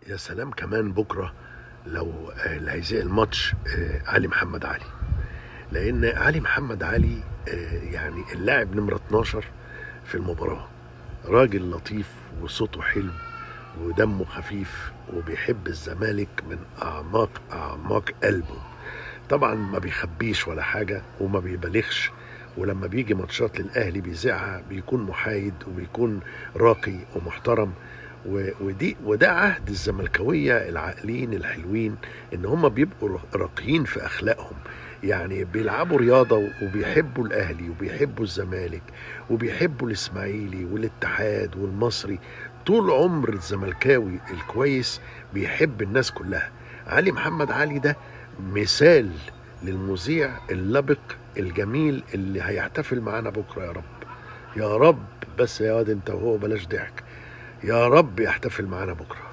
يا سلام كمان بكره لو اللي هيذيع الماتش علي محمد علي، لان علي محمد علي يعني اللاعب نمره 12 في المباراة، راجل لطيف وصوته حلو ودمه خفيف وبيحب الزمالك من اعماق اعماق قلبه. طبعا ما بيخبيش ولا حاجة وما بيبالغش، ولما بيجي ماتشات للاهلي بيذيعها بيكون محايد وبيكون راقي ومحترم، ودي وده عهد الزملكاويه العاقلين الحلوين، ان هم بيبقوا راقيين في اخلاقهم، يعني بيلعبوا رياضة وبيحبوا الاهلي وبيحبوا الزمالك وبيحبوا الاسماعيلي والاتحاد والمصري. طول عمر الزملكاوي الكويس بيحب الناس كلها. علي محمد علي ده مثال للمذيع اللبق الجميل اللي هيحتفل معانا بكره. يا رب يا رب، بس يا واد انت وهو بلاش ضحك، يا رب يحتفل معانا بكره.